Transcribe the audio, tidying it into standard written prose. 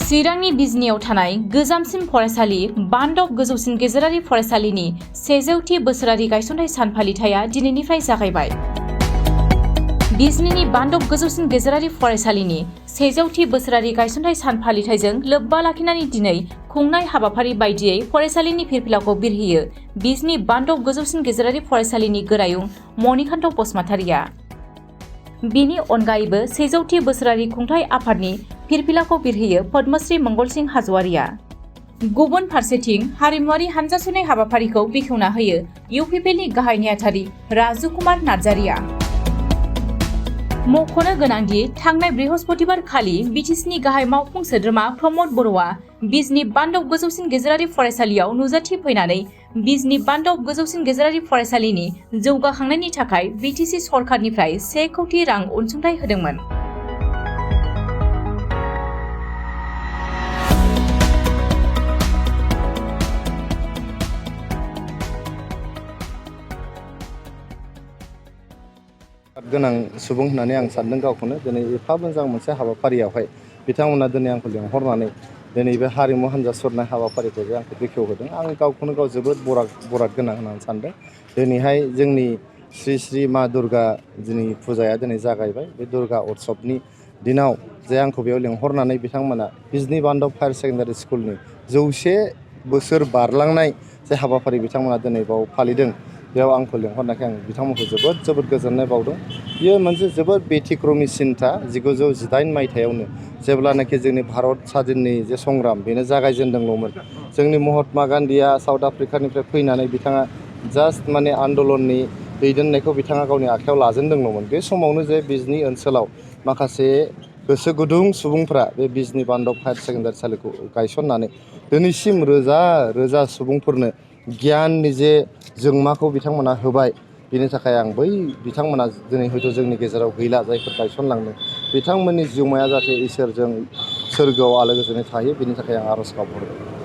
चिरांनि बिजनियाव थानाय गोजामसिन फरायसालि बान्दब गोजौसिन गेजेरारि फरायसालिनि 100थि बोसोरारि गायसनथाइ सान फालिथाया दिनैनिफ्राय जागायबाय। बिजनीनि बान्दब गोजौसिन गेजेरारि फरायसालिनि 100थि बोसोरारि गायसनथाइ सान फालिथायजों लोब्बा लाखिनानै दिनै खुंनाय हाबाफारि बायदियै फरायसालिनि फिरफिलाखौ बिरहोयो बिजनी बान्दब गोजौसिन गेजेरारि फरायसालिनि गोरायुं मणिकान्त बसुमतारिया। बेनि अनगायैबो 100थि बोसोरारि खुंथाइ आफादनि फिरफिलाखौ बिरहोयो पद्मश्री मंगलसिं हाज'वारिया। गुबुन फारसेथिं हारिमुवारि हानजा सुनाय हाबाफारिखौ बेखेवना होयो इउपिपिएलनि गाहाय नेहाथारि राजु कुमार नार्जारिया। मख'नो गोनांदि थांनाय बृहस्पतिबार खालि बिटिसिनि गाहाय मावफुं सोद्रोमा प्रमद बर'आ बिजनी बान्दब गोजौसिन गेजेरारि फरायसालियाव नुजाथि फैनानै बिजनी बान्दब गोजौसिन गेजेरारि फरायसालिनि जौगाखांनायनि थाखाय बिटिसि सरकारनिफ्राय 1 कौटि रां अनसुंथाइ होदोंमोन। गोनां सुबुं होननानै आं सानदों गावखौनो। दिनै एफा मोजां मोनसे हाबाफारियावहाय बिथांमोना दिनै आंखौ लिंहरनानै दिनै बे हारिमु हान्जा सुरनाय हाबाफारिखौ आंखौ बेखेवहोदों। आं गावखौनो गाव जोबोद बराद गोनां होननानै सानदों। दिनैहाय जोंनि श्री श्री मा दुर्गा दिनै फुजाया दिनै जागायबाय। बे दुर्गा उत्सबनि दिनाव जे आंखौ बेयाव लिंहरनानै बिथांमोना बिजनी बान्दब हायार सेकेन्डारि स्कुलनि 100 बोसोर बारलांनाय जे हाबाफारि बिथांमोना दिनै बाव फालिदों, बेयाव आंखौ लिंहरनायखाय आं बिथांमोनखौ जोबोद गोजोननाय बावदों। बियो मोनसे जोबोद बेथिक्रमि सिन्था। 1918 मायथाइयावनो जेब्लानाखि जोंनि भारत स्वाधीननि जे संग्राम बेनो जागायजेनदोंल'मोन। जोंनि महात्मा गान्धीया साउथ आफ्रिकानिफ्राय फैनानै बिथाङा जास्ट माने आन्दलननि दैदेननायखौ बिथाङा गावनि आखायाव लाजेनदोंल'मोन। बे समावनो जे बिजनी ओनसोलाव माखासे गोसो गुदुं सुबुंफ्रा बे बिजनी बान्दब हायार सेकेन्डारि सालिखौ गायसननानै दिनैसिम रोजा सुबुंफोरनो गियाननि जे जोंमाखौ बिथांमोना होबाय। बिनि थाखाय आं बै बिथांमोना दिनै हयथ' जोंनि गेजेराव गैला, जायफोर गायसनलांदों बिथांमोननि जिउमाया जाहाथे इसोरजों सोरगोआव आलो गोजोनै थायो, बिनि थाखाय आं आर'ज गाबहरो।